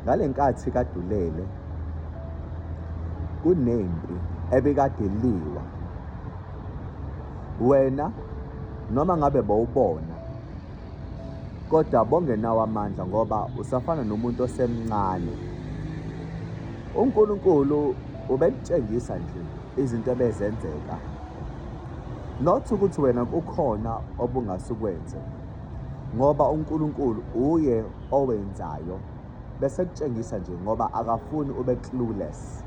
Ngale nkathi kadulele kunempi ebikade iliwa. Wena noma ngabe bowubona kodwa bongenawo amandla ngoba usafana nomuntu osemncane. UNkulunkulu ubekutshengisa nje izinto ebezenzeka. Not ukuthi wena kukhona obungasukwenze ngoba uNkulunkulu uye owenzayo bese kutshengisa nje ngoba akafuni ube clueless.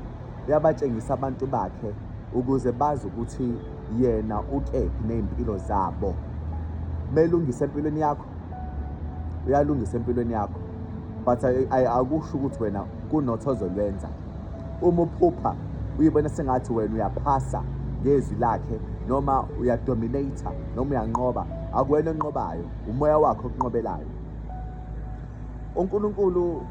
Uyabatshengisa abantu bakhe ukuze bazi ukuthi yena ukephi ney'mpilo zabo. Melungisa empilweni yakho, uyalungisa empilweni yakho but akusho ukuthi wena kunotho ozolwenza. Uma uphupha uyibona sengathi wena uyaphasa ngezwi lakhe noma uyadominate noma uyanqoba, akuwena onqobayo, umoya wakhe okunqobelayo. UNkulunkulu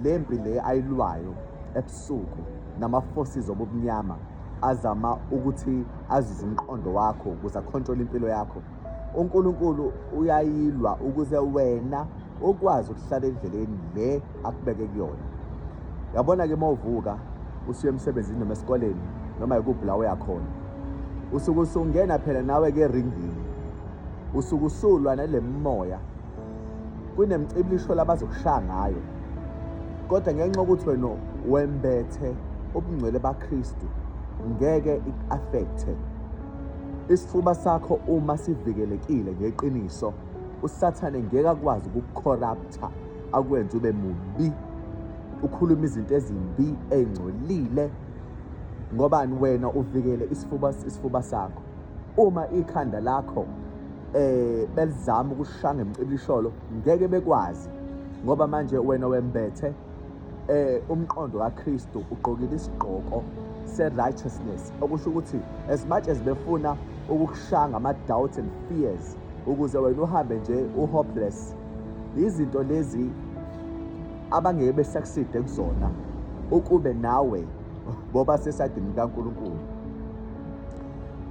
lempi le ayilwayo ebusuku nama-forces obumnyama azama ukuthi azuze umqondo wakho ukuze akhontrole impilo yakho. UNkulunkulu uyayilwa ukuze wena ukwazi ukuhlala endleleni le akubeke kuyona. Yabona-ke uma uvuka usuya emsebenzini noma esikoleni noma yikuphi la uya khona, usuke usungena phela nawe-ke eringini, usuke usulwa nale mimoya, kunemicibilisho labazokushaya ngayo, kodwa ngenxa yokuthi wena wembethe ubungcwele baKristu ngeke iku-affect-e. Isifuba sakho uma sivikelekile ngeqiniso, uSathane ngeke akwazi ukukucorrupta akwenze ube mubi, ukhulume izinto ezimbi ey'ngcolile, ngobani? Wena uvikele isifuba sakho. Uma ikhanda lakho belizama ukushaya ngemicibisholo ngeke bekwazi, ngoba manje wena wembethe umqondo kaKristu, ugqokile isigqoko se-righteousness, okusho ukuthi as much as befuna ukukushaya ngama-doubts and fears ukuze wena uhambe nje u-hopeless, izinto lezi abangeke besucceed kuzona ukube nawe boba sesayidini likaNkulunkulu.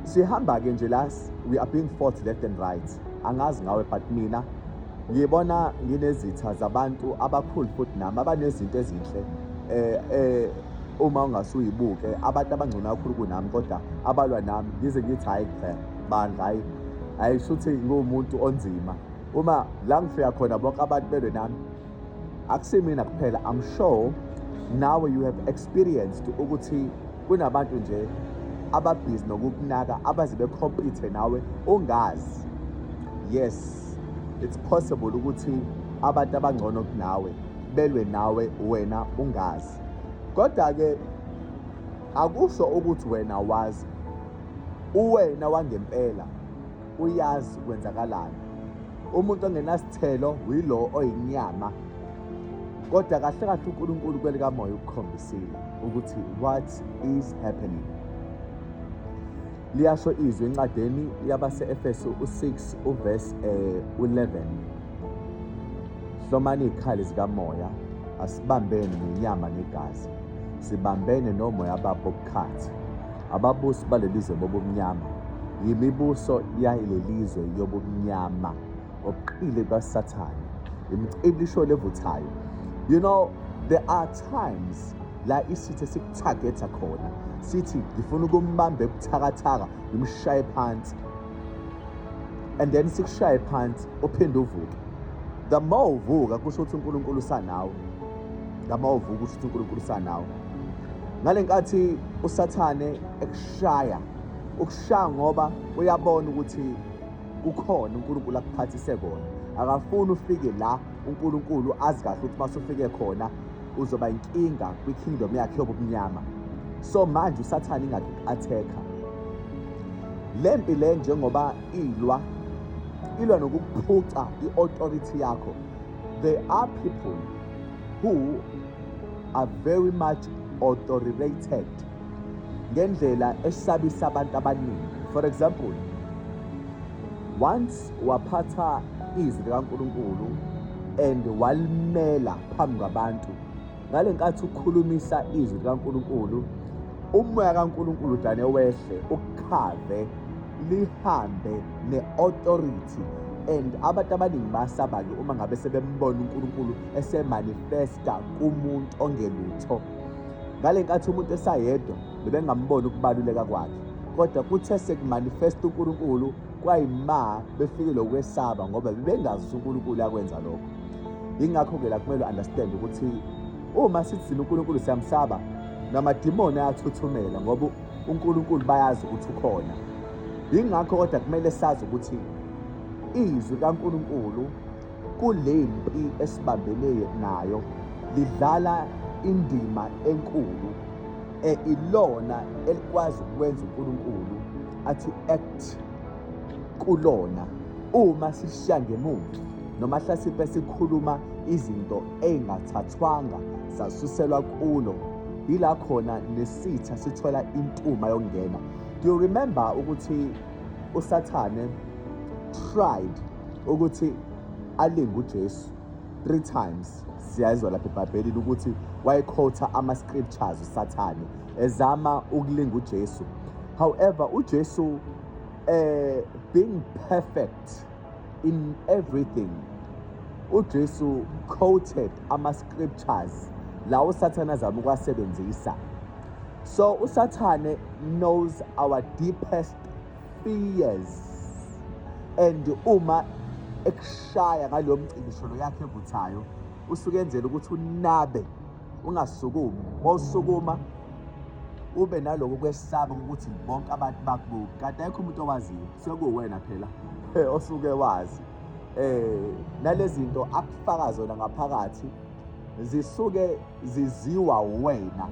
Sihamba-ke nje la, we are being fought left and right. Angazi ngawe but mina ngibona nginezitha zabantu abakhulu futhi nami abanezinto ezinhle uma ungase uyibuke, abantu abangcono kakhulu kunami kodwa abalwa nami, ngize ngithi hhayi cha bandla, hhayi hhayi, shuthi ngiwumuntu onzima. Uma la ngifika khona bonke abantu belwe nami, akusimina kuphela. I'm sure nawe you have experienced ukuthi kunabantu nje ababhizi nokukunaka, abaze bekhompithe nawe ungazi. Yes, it's possible ukuthi abantu abangcono kunawe belwe nawe wena ungazi, kodwa-ke akusho ukuthi wena wazi. Uwena wangempela uyazi kwenzakalani. Umuntu ongenasithelo yilo oyinyama, kodwa kahle kahle uNkulunkulu kwelikamoya ukukhombisile ukuthi what is happening. Liyasho izwi encwadini yabase-Efesu u-6 uverse u-11, hlomani iy'khali zikamoya, asibambene nenyama negazi, sibambene nomoya babo bobukhathi, ababusi balelizwe bobumnyama, yimibuso yalelizwe yobumnyama, obuqili bukaSathane, imicibisho levuthayo. You know, there are times la isithe sikutargetha khona, sithi ngifuna ukumbamba ebuthakathaka, ngimshaye phansi, and then sikushaye phansi uphinde uvuke. The more uvuka kusho ukuthi uNkulunkulu usanawe, the more uvuka kusho ukuthi uNkulunkulu usanawe. Ngale nkathi uSathane ekushaya, ukushaya ngoba uyabona ukuthi kukhona uNkulunkulu akuphathise kona, akafuni ufike la uNkulunkulu azi kahle ukuthi masufike khona uzoba inkinga kwi-kingdom yakhe yobumnyama. So manje uSathane ingaku-attack-a le mpi le, njengoba ilwa nokukuphuca i-authority yakho. There are people who are very much authoritated ngendlela esabisa abantu abaningi. For example, once waphatha izwi likaNkulunkulu and walimela phambi kwabantu, ngale nkathi ukhulumisa izwi likaNkulunkulu, umoya kaNkulunkulu dane wehle ukukhave, lihambe ne-authority And abantu abaningi bayasaba-ke uma ngabe sebembona uNkulunkulu esemanifesta kumuntu ongelutho. Ngale nkathi umuntu esayedwa bebengamboni ukubaluleka kwakhe, kodwa kuthe sekumanifesta uNkulunkulu kwayima befikile ukwesaba ngoba bebengazi ukuthi uNkulunkulu uyakwenza lokho. Yingakho-ke la kumele u-understand ukuthi uma sithi thina uNkulunkulu siyamsaba, namadimoni ayathuthumela ngoba uNkulunkulu bayazi ukuthi ukhona. Yingakho kodwa kumele sazi ukuthi izwi kaNkulunkulu kule mpi esibambene nayo lidlala indima enkulu e ilona elikwazi ukwenza uNkulunkulu athi act kulona uma sishiya ngemuva noma hlasipe sikhuluma izinto ey'ngathathwanga zasuselwa kulo yila khona nesitha sithola intuma yokungena. Do you remember ukuthi uSathane tried ukuthi alinge uJesu three times? Siyayizwa lapha eBhayibhelini ukuthi wayekhotha ama-scriptures uSathane ezama ukulinga uJesu. However, uJesu being perfect in everything, uJesu quoted ama-scriptures la uSathane azama ukuwasebenzisa. So uSathane knows our deepest fears, and uma ekushaya ngaleyo mcibisholo yakhe evuthayo usuke enzela ukuthi unabe ungasukumi. Mawusukuma ube naloko kwesaba ukuthi bonke abantu bakubuka, kanti ayikho umuntu owaziyo, sekuwena phela osuke wazi. Nalezi zinto akufaka zona ngaphakathi zisuke ziziwa wena,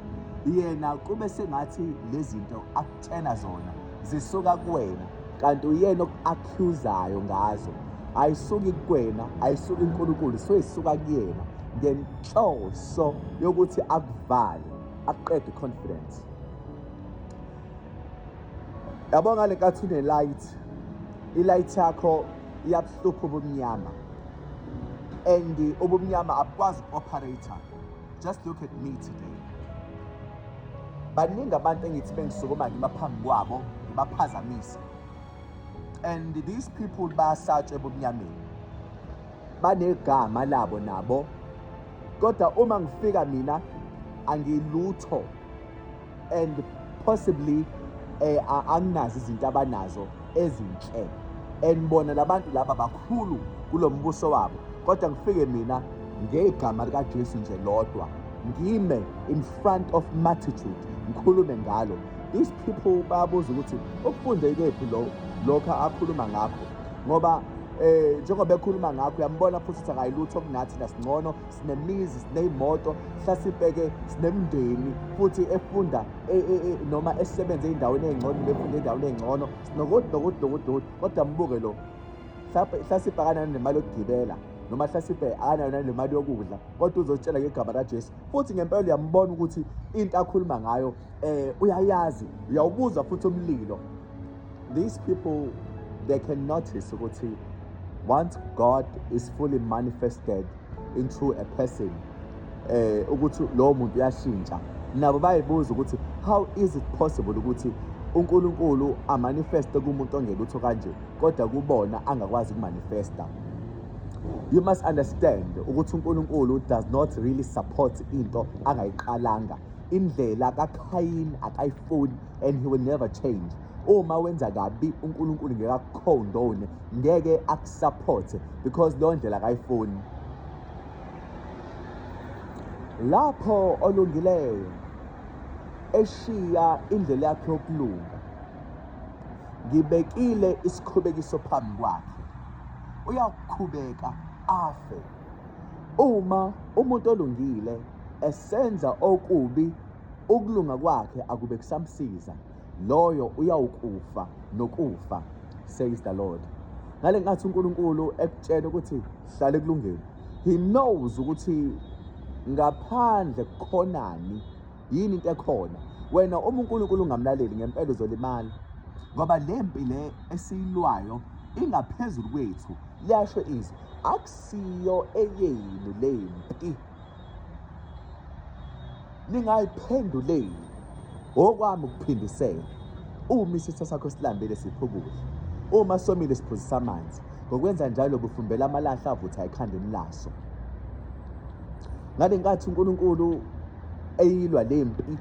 yena kube sengathi lezi zinto akutshena zona zisuka kuwena, kanti uyena oku-accusayo ngazo. Ayisuki kuwena, ayisuki kuNkulunkulu, soyisuka kuyena ngenhloso yokuthi akuvale, akuqede i-confidence. Yabo, ngale nkathi une-light, i-light yakho iyabuhlupha ubumnyama, and ubumnyama abukwazi uku-operate. Just look at me today. Baningi abantu engithi bengisukuma ngima phambi kwabo ngibaphazamise, and these people bayasatshwa ebumnyameni, banegama labo nabo, kodwa uma ngifika mina angilutho, and possibly anginazo izinto abanazo ezinhle, and bona labantu laba bakhulu kulo mbuso wabo, kodwa ngifike mina ngegama likaJesu nje lodwa, ngime in front of multitude ngikhulume ngalo. These people bayabuza ukuthi ukufunde kephi lo lokho akhuluma ngakho, ngoba njengoba ekhuluma ngakho uyambona futhi ukuthi akayilutho kunathi, nasingcono, sinemizi, sineyimoto, hlasipeke sinemndeni futhi efunda noma esebenza ey'ndaweni ey'ngcono, befunda ey'ndaweni ey'ngcono, sinokuthi nokuthi nokuthi nokuthi, kodwa mbuke lo hlasipe akanayo nemali yokugibela, noma hlasipe akanayo nanemali yokudla, kodwa uzotshela ngegama kaJesu. Futhi ngempela uyambona ukuthi into akhuluma ngayo uyayazi, uyawubuza futhi umlilo. These people, they can notice ukuthi once God is fully manifested into a person, ukuthi lowo muntu uyashintsha. Nabo bayibuza ukuthi how is it possible ukuthi uNkulunkulu amanifeste kumuntu ongelutho kanje, kodwa kubona angakwazi ukumanifesta. You must understand ukuthi uNkulunkulu does not really support into angayiqalanga. Indlela kaKhayin akayifuni, and he will never change. Uma wenza kabi uNkulunkulu ngeke akukhondone, ngeke akusupport, because leyo ndlela akayifuni. Lapho olungileyo eshiya indlela yakhe yokulunga, ngibekile isikhubekiso phambi kwakhe, uyakukhubeka afe. Uma umuntu olungile esenza okubi, ukulunga kwakhe akube kusamsiza, loyo uyawukufa nokufa, says the Lord. Ngale nkathi uNkulunkulu ekutshela ukuthi hlale ekulungeni, he knows ukuthi ngaphandle kukhonani, yini into ekhona. Wena uma uNkulunkulu ungamlaleli ngempela uzolimala, ngoba le mpi le esiyilwayo ingaphezulu kwethu. Liyasho izwi, akusiyo eyenu le mpi, ningayiphenduleli, okwami ukuphindisela. Uma isitha sakho silambile siphe ukudla, uma somile siphuzisa amanzi. Ngokwenza njalo bufumbela amalahle avutha ekhandeni laso. Ngale nkathi uNkulunkulu eyilwa le mpi,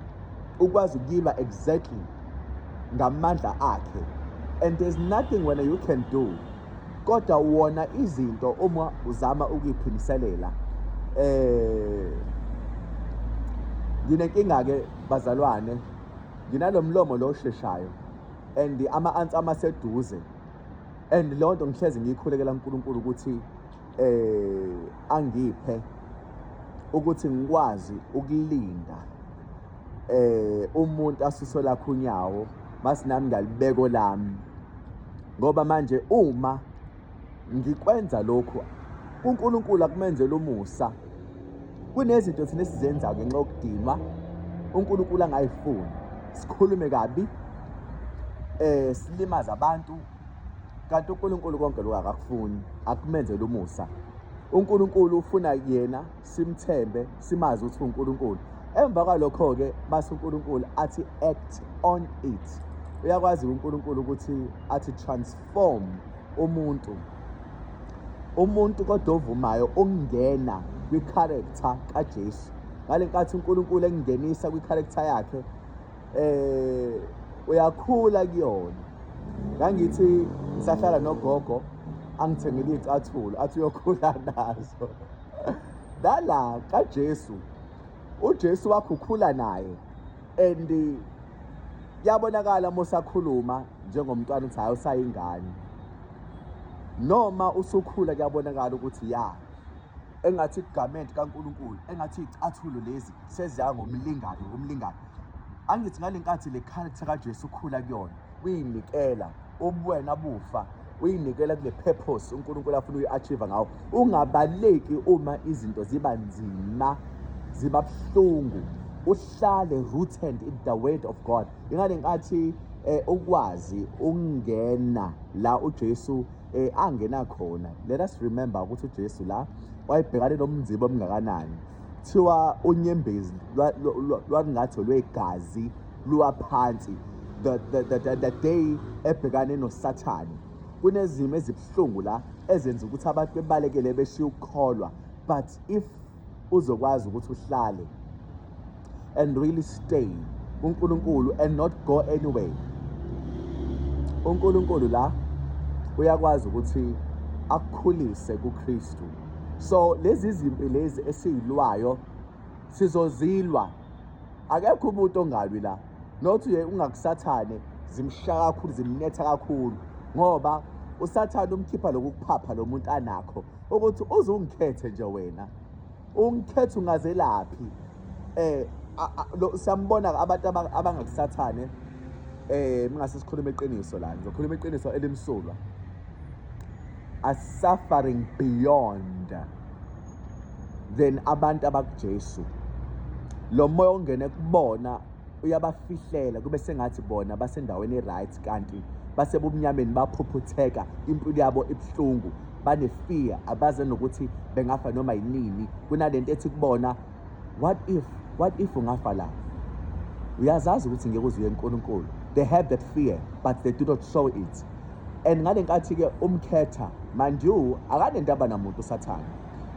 ukwazi ukuyilwa exactly ngamandla akhe, and there's nothing wena you can do, kodwa wona izinto uma uzama ukuyiphindiselela. Nginenkinga ke bazalwane, nginalomlomo lo osheshayo and ama-answer amaseduze, and leyo nto ngihlezi ngiyikhulekela uNkulunkulu ukuthi angiphe ukuthi ngikwazi ukulinda umuntu asuse lakho unyawo, mase nami ngalibeko lami, ngoba manje uma ngikwenza lokhu uNkulunkulu akumenzela umusa. Kunezinto thina esizenzayo ngenxa yokudinwa uNkulunkulu angayifuni, sikhulume kabi, silimaze abantu, kanti uNkulunkulu konke lokho akakufuni, akumenzele umusa. UNkulunkulu ufuna yena simthembe, simazi ukuthi uNkulunkulu. Emva kwalokho-ke mase uNkulunkulu athi act on it. Uyakwazi uNkulunkulu ukuthi athi transform umuntu, umuntu kodwa ovumayo ukungena kwi-character kaJesu. Ngale nkathi uNkulunkulu engingenisa kwi-character yakhe, uyakhula kuyona. Ngangithi ngisahlala nogogo angithengele iy'cathulo athi uyokhula nazo. Nala kaJesu, uJesu wakhukhula naye, and kuyabonakala uma usakhuluma njengomntwana ukuthi hhayi usayingane, noma usukhula kuyabonakala ukuthi ya engathi igarment kaNkulunkulu, engathi iy'cathulo lezi seziya ngomlingane ngomlingane. Angithi ngale nkathi le character kaJesu ukhula kuyona, uyinikela ubuwena bufa, uyinikela kule purpose uNkulunkulu afuna uyi-achieve ngawo. Ungabaleki uma izinto ziba nzima, ziba buhlungu, uhlale rooted in the word of God. Ingale nkathi ukwazi ukungena la uJesu angena khona. Let us remember ukuthi uJesu la wayebhekane nomnzima omngakanani. Kuthiwa unyembezi lwakungathi lwegazi luwa phansi the day ebhekane noSathane. Kunezimo ezibuhlungu la ezenza ukuthi abantu bebalekele beshiye ukukholwa, but if uzokwazi ukuthi uhlale and really stay kuNkulunkulu and not go anywhere, uNkulunkulu la uyakwazi ukuthi akukhulise kuKristu. So lezi zimpi lezi esiyilwayo sizozilwa, akekho umuntu ongalwi la, not uye ungakusathane, zimshaya kakhulu, zimnetha kakhulu, ngoba uSathane umkhipha lokhu kuphapha lo muntu anakho ukuthi uze ungikhethe nje wena, ungikhethe ungazelaphi. Siyambona abantu abangakusathane. Mingase sikhulume iqiniso la, ngizokhuluma iqiniso elimsulwa, are suffering beyond than abantu abakuJesu. Lo moya ongene kubona uyabafihlela, kube sengathi bona basendaweni e-right, kanti basebumnyameni, baphuphutheka, impilo yabo ibuhlungu, bane-fear, abaze nokuthi bengafa noma yinini. Kunalento ethi kubona, what if ungafa la, uyazazi ukuthi ngeke uze uye kuNkulunkulu. They have that fear, but they do not show it. And ngale nkathi-ke umkhetha, mind you, akanendaba namuntu uSathane.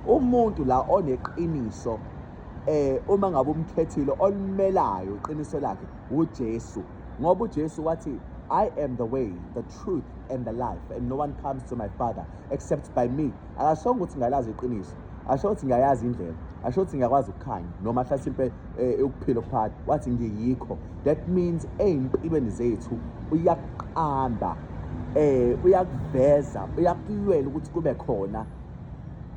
Umuntu la oneqiniso, uma ngabe umkhethile olimelayo iqiniso lakhe uJesu, ngoba uJesu wathi, I am the way, the truth and the life, and no one comes to my Father except by me. Akashongo ukuthi ngalazi iqiniso, asho ukuthi ngiyayazi indlela, asho ukuthi ngiyakwazi ukukhanya noma hlasimpe ukuphila okuphakade, wathi ngiyikho. That means ey'mpilweni zethu uyakuqamba, uyakuveza, uyakulwela ukuthi kube khona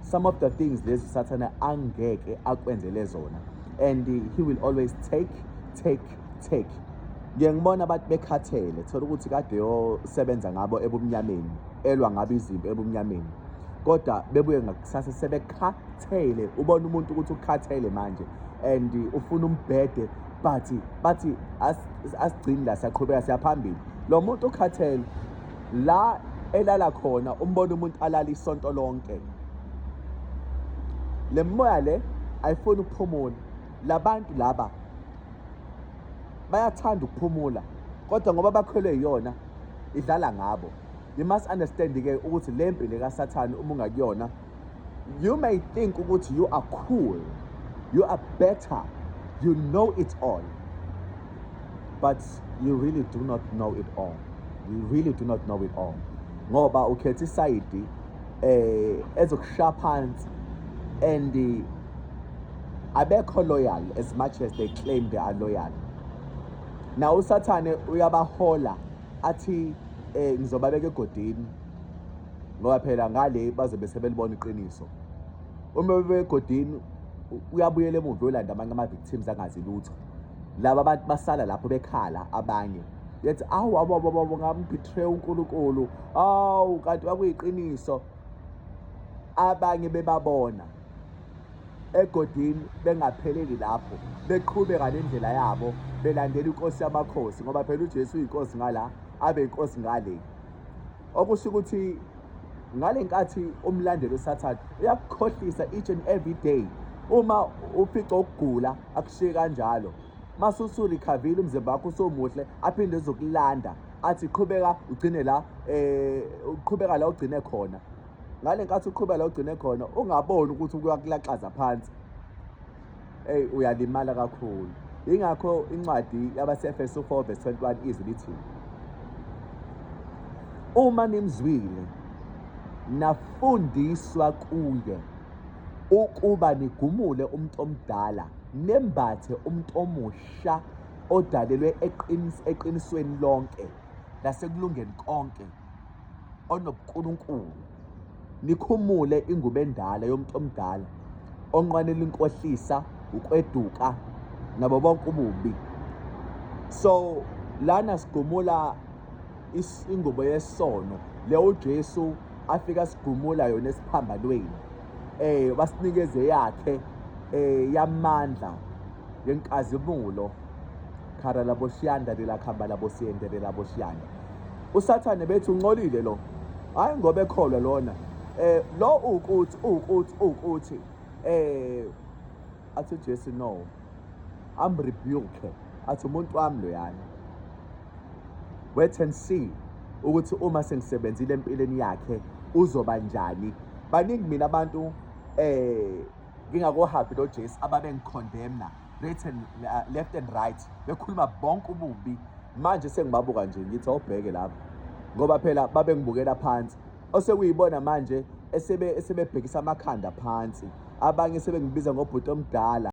some of the things lezi uSathane angeke akwenzele zona, and he will always take, take, take. Ngiye ngibona abantu bekhathele, thola ukuthi kade yosebenza ngabo ebumnyameni, elwa ngabo izimpi ebumnyameni, kodwa bebuye ngakusasa sebekhathele. Ubona umuntu ukuthi ukhathele manje and ufuna umbhede, but bathi asigcini la, siyaqhubeka siyaphambili. Lo muntu ukhathele la elala khona, umbona umuntu alala isonto lonke. Le moya le ayifuni ukuphumula. Labantu laba bayathanda ukuphumula, kodwa ngoba bakhwelwe yiyona idlala ngabo. You must understand-ke ukuthi le mpi le kaSathane uma ungakuyona, you may think ukuthi you are cool, you are better, you know it all, but you really do not know it all. You really do not know it all, ngoba ukhetha isayidi ezokushaya phansi, and abekho loyal as much as they claim they are loyal. Now uSathane uyabahola, athi ngizobabeka egodini, ngoba phela ngale bazobe sebelibona iqiniso. Uma bebegodini, uyabuyela emuva, uyolanda amanye ama-victims angazi lutho. Laba abantu basala lapho bekhala, abanye yethi, "Awu, awu, awu, awu, ngambetray uNkulunkulu, awu, kanti kwakuyiqiniso." Abanye bebabona egodini, bengapheleli lapho, beqhubeka nendlela yabo, belandela inkosi yamakhosi, ngoba phela uJesu uyinkosi ngala, abe inkosi ngale. Okusho ukuthi ngale nkathi umlandeli uSathane uyakukhohlisa each and every day. Uma ufica ukugula, akushiye kanjalo. Mase usurecovile, umzimba wakho usumuhle, aphinde ezokulanda, athi, "Qhubeka ugcine la, uqhubeka la ugcine khona." Ngale nkathi uqhubeka la ugcine khona, ungaboni ukuthi kuyakulaxaza phansi, hey, uyalimala kakhulu. Ingakho incwadi yabaseEfesu 4 verse 21, izwi lithi, "Uma nimzwile nafundiswa kuye ukuba nigumule umuntu omdala, nembathe umuntu omusha odalelwe eqinisweni lonke nasekulungeni konke onobuNkulunkulu. Nikhumule ingubo endala yomuntu omdala onqwanela inkohlisa, ukweduka nabo bonke ububi." So lana sigumula ingubo yesono le uJesu afika sigumula yona esiphambanweni, basinikeze yakhe yamandla yenkazimulo khara labo shiyanda lela khamba labo siyendele labo shiyanda. USathane bethi, "Uncolile lo, hayi, ngoba ekholwa lona, lo ukuthi." Athi uJesu, "No," am rebuke, athi, "Umuntu wami loyana, wait and see ukuthi uma sengisebenzile empilweni yakhe uzoba njani." Baningi mina abantu ngingakohabi lo Jesu ababengicondemna right and left and right, bekhuluma bonke ububi. Manje sengibabuka nje, ngithi, "Awubheke lapha," ngoba phela babengibukela phansi, osekuyibona manje esebebhekisa amakhanda phansi, abanye sebengibiza ngobhuti omdala.